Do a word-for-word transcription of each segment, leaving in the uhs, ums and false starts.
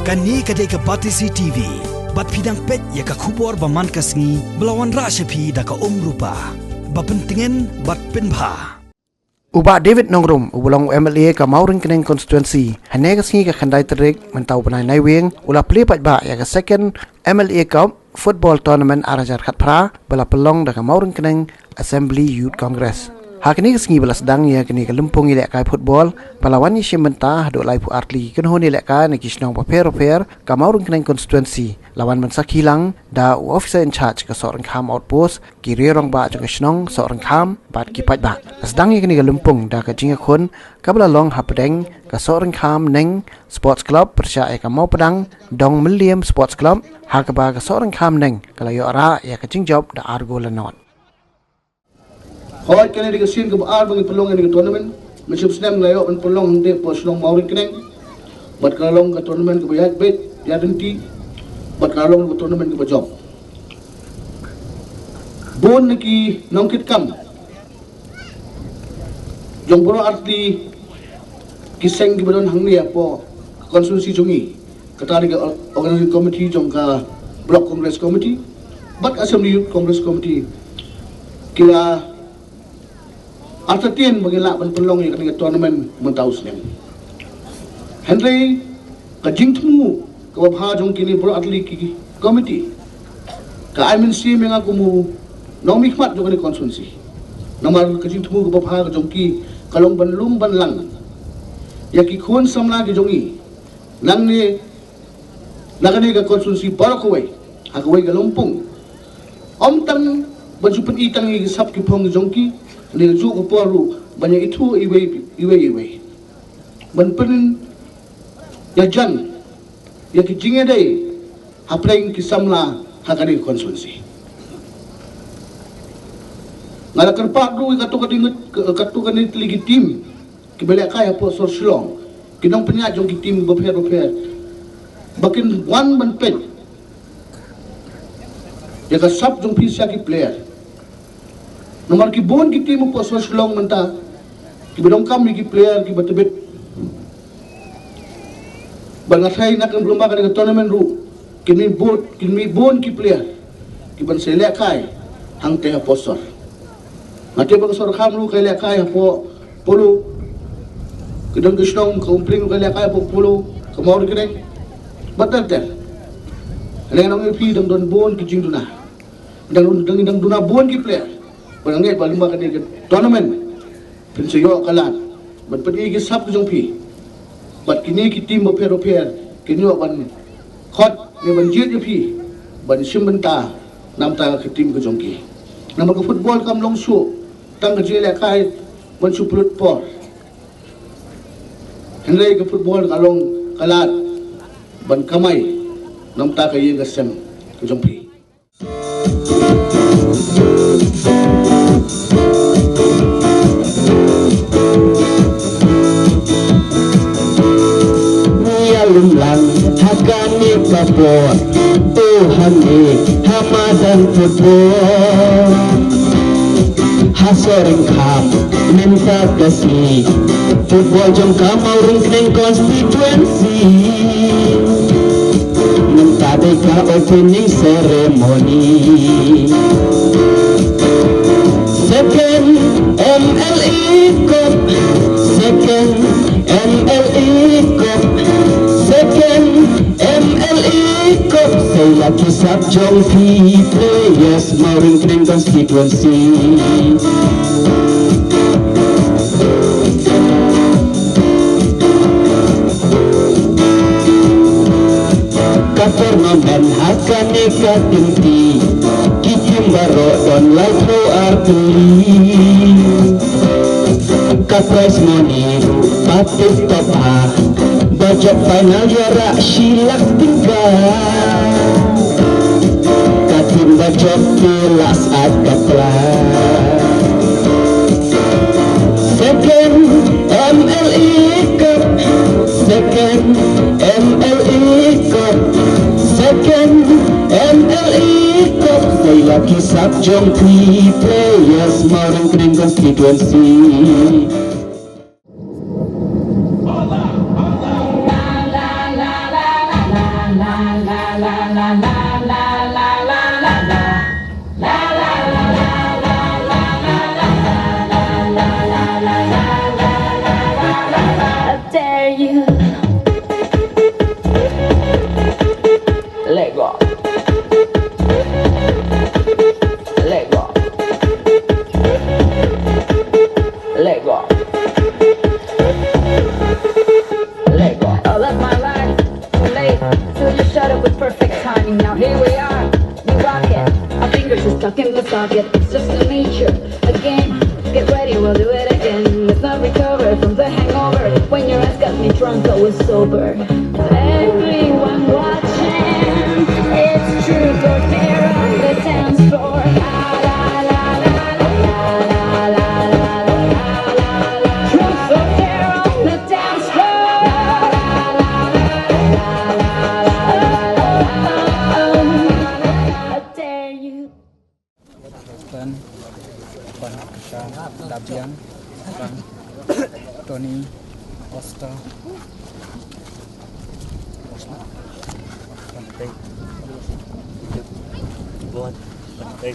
Kane ka dei ka Batesi T V. Bad phi dang peit ïa ka khubor ba man ka sngi ba la wanrah sha phi da ka Umrupa. Ba pyntngen bad pynbha. U Bah David Nongrum, u ba long u M L A ka Mawryngkneng constituency, hynne ka sngi ka khyndai tarik mynta u bnai Naiwieng, u la plie paidbah ïa ka second M L A Cup Football Tournament ar hajar khatphra ba la pynlong da ka Mawryngkneng Assembly Youth Congress. Ha kane ka sngi ba la sdang ïa kane ka lympung ïalehkai football ba la wan ïashim bynta haduh laiphew artylli ki kynhun ïalehkai na ki shnong bapher bapher ka Mawryngkneng constituency, la wan ban sakhi lang da u officer in charge ka Sohryngkham Outpost, ki riew rangbah jong ka shnong Sohryngkham bad ki paidbah. La sdang ïa kane ka lympung da ka jingïakhun kaba la long hapdeng ka Sohryngkham Neng Sports Club pyrshah ïa ka Mawpdang Dongmylliem Sports Club, ha kaba ka Sohryngkham Neng ka la ïoh rah ïa ka jingjop da ar gol la nod. Hooid, kane dei ka sien kaba ar ba ngi pynlong ïa kane ka tournament. Mynshem snem la ïoh ban pynlong hangtei hapoh shnong Mawryngkneng. Bad ka la long ka tournament kaba ïaid beit ïaid ryntih. Bad ka la long ka tournament kaba jop. Bun na ki nongkitkam jong baroh artylli ki seng kiba don hangne hapoh ka constituency jong ngi, kata dei ka Organizing Committee jong ka Block Congress Committee bad Assembly Youth Congress Committee, ki la artatien ba ngin lah ban pynlong ïa kane ka tournament mynta u snem. Hynrei ka jingthmu kaba bha jong kine baroh artylli ki committee ka ai mynsiem ïa nga kum u nongmihkhmat jong kane ka constituency. Namar ka jingthmu kaba bha ka jong ki ka long ban lum ban lang ïa ki khun samla ki jong ngi nangne na kane ka constituency baroh kawei, ha kawei ka lympung. Ym tang ban shu pyni tang ïa ki sap ki phong ki jong ki, hynrei kajuh ka por ruh ban ïa ithuh iwei iwei iwei. Ban pynïajan ïa ki jingïadei hapdeng ki samla ha kane ka constituency. Nga la kyrpad ruh ïa katto katne, katto katne tylli ki team kiba lehkai hapoh sor Shillong, ki nongpynïaid jong ki team bapher bapher, ba kin wan ban peit ïa ka sap jong phi sha ki player. Namar ki bun ki team hapoh sor Shillong mynta kiba donkam ïa ki player kiba tbit. Bad nga tharai na ka lyngba kane ka tournament ruh kin mih bun, kin mih bun ki player kiban sa lehkai hangtei hapoh sor. Nga tip ba ka Sohryngkham ruh ka lehkai hapoh Polo. Ka don ka shnong ka Umpling ruh ka lehkai hapoh Polo, ka Mawryngkneng bad ter ter. Lei nong ïa phi dang don bun ki jingduna, dang, dang, dang duna bun ki player. Bad nga ngeit ba lyngba kane ka tournament phin sa ïoh ka lad ban pyni ki sap ki jong phi. Bad kine ki team bapher bapher kin ïoh ban khot ne ban jied ïa phi ban shim bynta na bynta ka team ka jong ki. Namar ka football kam long shuh tang ka jingïalehkai ban shu pynlut por, hynrei ka football ka long ka lad ban kamai na bynta ka ïing ka sem ka jong phi. Ïalum lang ha kane ka por, to hangne ha madan football. Ha Sohryngkham mynta ka sngi, football jong ka Mawryngkneng constituency. Mynta dei ka opening ceremony. Second M L A Cup, second M L A Cup, second M L A Cup. Sa ïa ki sap jong phi players Mawryngkneng constituency. Ka tournament ha kane ka tynti, ki team baroh don laiphew artylli. Ka prize money ruh ba tip top ha, ba jop final ïarah shi lak tyngka. Ka team ba jop te la sat ka pla. Second M L A Cup, second M L A Cup, second M L A Cup. Sa ïa ki sap jong phi players Mawryngkneng constituency. How dare you? Let go. Let go. Let go. Let go. All of my life, too late. So you showed up with perfect timing. Now here we are, we rock it. Our fingers are stuck in the socket. It's just the nature, a game. Get ready, we'll do it again. Let's not recover from the hangover. When your ass got me drunk, I was sober. Everyone watching, it's truth or dare on the dance floor. Truth or dare on the dance floor. How dare you? Tan, Pan, Dabiang, Bang, Tony, Oscar, Pantai, Bon, Pantai,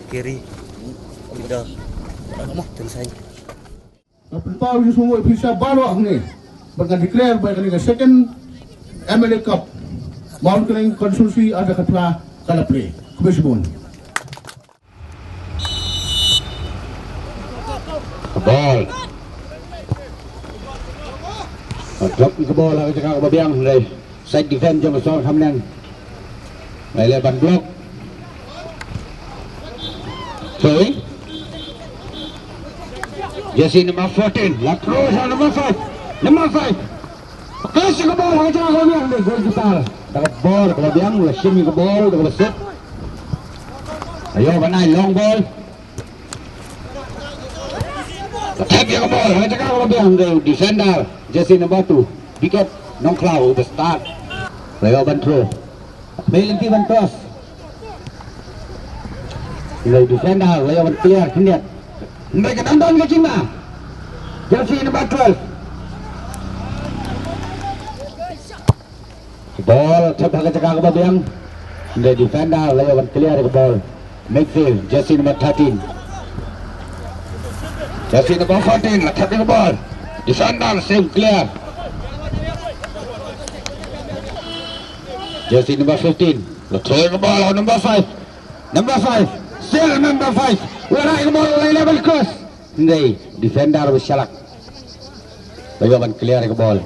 Kiri, Uda, Tensai. Nga pynpaw ïa u sngewbha phi sa baroh hangne bad nga declare ba kane ka second M L A Cup Mawryngkneng constituency ar hajar khatphra ka la plie. Khublei shibun. Ka bol. Ka drop ka bol ha ka jaka kaba biang, hynrei side defense jong ka Sor Kham Neng. Lai leh ban block. Sorry. Jersey number fourteen. La cross ha number five. Number five. Cross ka bol ha ka jaka kaba biang, hynrei goalkeeper da ka bor kaba biang la shim ïa ka bol da kaba suk. Ïoh ban ai long ball. La thep ïa ka bol ha ka jaka kaba biang, hynrei u defender jersey number two, Biket Nongkhlaw uba start. La ïoh ban throw. Pei lynti ban cross. Hynrei u defender la ïoh ban clear khyndiat. Hynrei ka dang don ka jingma. Jersey number twelve. Ka bol thep ha ka jaka kaba biang. Hynrei defender la ïoh ban clear ïa ka bol. Midfield, jersey number thirteen. Jersey number fourteen la thep ïa ka bol. Defender save clear. Jersey number fifteen la throw ïa ka bol ha number five. Number five, still number five. La rai ïa ka bol, la eleven cross. Hynrei defender ba shalak. Ba ïoh ban clear ïa ka bol.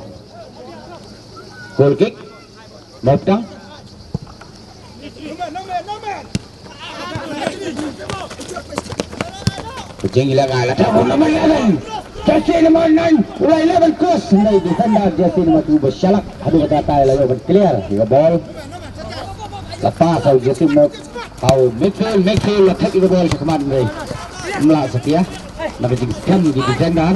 Goal kick. Mop tang. Ka jingïalehkai la thep ha u number eleven. Jersey number nine, u la eleven cross. Hynrei defender jersey number two ba shalak. Haduh katta katta la ïoh ban clear ïa ka bol. La pass ha u jersey number, ha u midfield, midfield la thep ïa ka bol sha khmat, hynrei ym lah satia na ka jingskhem ki defender.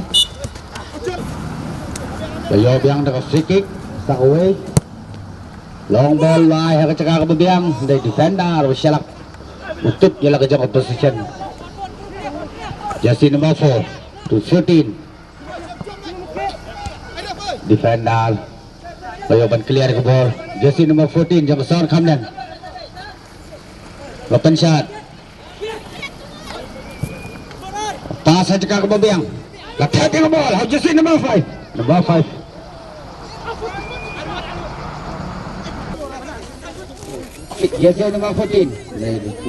La ïoh biang da ka free kick sa kawei. Long ball la ai ha ka jaka kaba biang, hynrei defender ba shalak. U tip ïa la ka jong ka position. Jersey number four to fourteen. Defender. La ïoh ban clear ka ball. Jersey number fourteen jong ka Sor Kham Neng. La pynshad. Pass ha jaka kaba biang. La thep ïa ka ball ha jersey number five. Number five. Jersey number fourteen.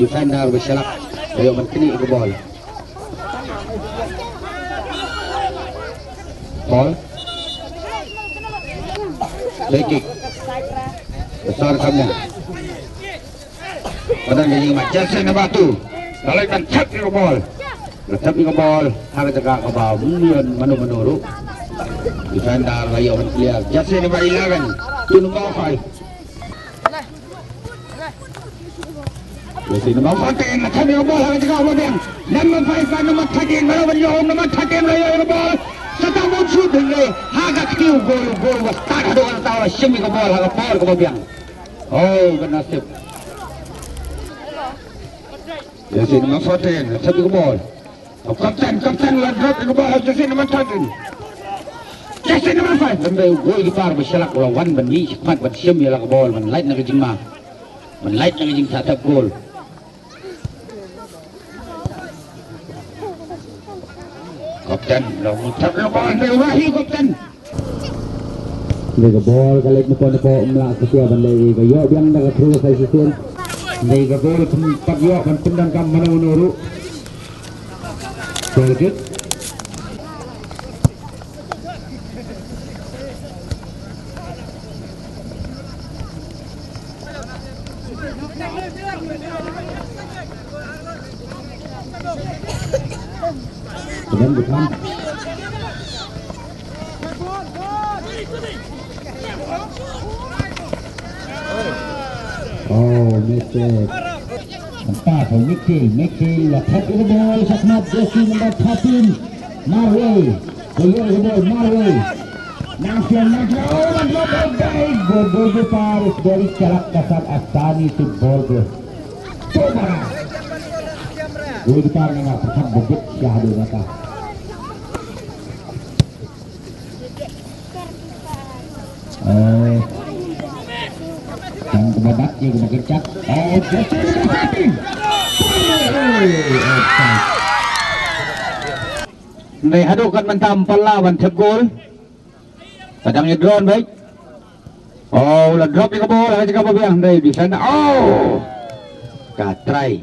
Defender ba shalak. La ïoh ban knieh ïa ka ball. Ball. Free kick. Ka Sor Kham Neng. Padan ka jingmat jersey number two. La leit ban thep ïa ka ball. La thep ïa ka ball ha ka jaka kaba ym don mano mano ruh. Defender la ïoh ban clear. Jersey number eleven to number five. Jersey number fourteen la thep ïa ka ball ha ka jaka kaba biang. Number five bad number thirteen, baroh ban ïoh, number thirteen la ïoh ïa ka ball. Sa tang ban shoot, hynrei ha ka kti u goal, u goal ba start haduh katta katta, la shim ïa ka ball ha ka por kaba biang. Oh, ka nasib. Jersey number fourteen la thep ïa ka ball. Ka captain, captain la drop ïa ka ball ha jersey number thirteen. Jersey number five. Lem bad u goalkeeper ba shalak u la wan ban mih shakhmat ban shim ïa la ka bol ban lait na ka jingma. Ban lait na ka jingthep gol. Kapten, long thep long bol, dei wah hi kapten. Dei ka bol ka leit napoh napoh, ym lah satia ban leh ei, ka ïoh biang da ka through substitution. Dei ka bol pyn-, pat ïoh ban pyndonkam mano mano ruh. Goal kick. Kemudian bukan. Oh, mistake. Mynta ka Mikhail, Mikhail la thep ïa ka bol shakhmat, jersey number thirteen, Marwei. Ka ïoh ïa ka bol, Marwei. Nang sian, nang sian, oh, man drop, oh, dai, go, go, go, par, very chalak ka sat Astani to bol ko. To bara. Go, go, par, nang, par, bobit, siah, do, mata. Eh, kan kaba bat ïa kaba kyrchat. Eh, offside. Hynrei haduh kat mynta ym pat lah ban thep gol. Ka dang ïa draw beit. Oh, la drop ïa ka bol ha ka jaka ba biang, hynrei bishar na. Oh! Ka try.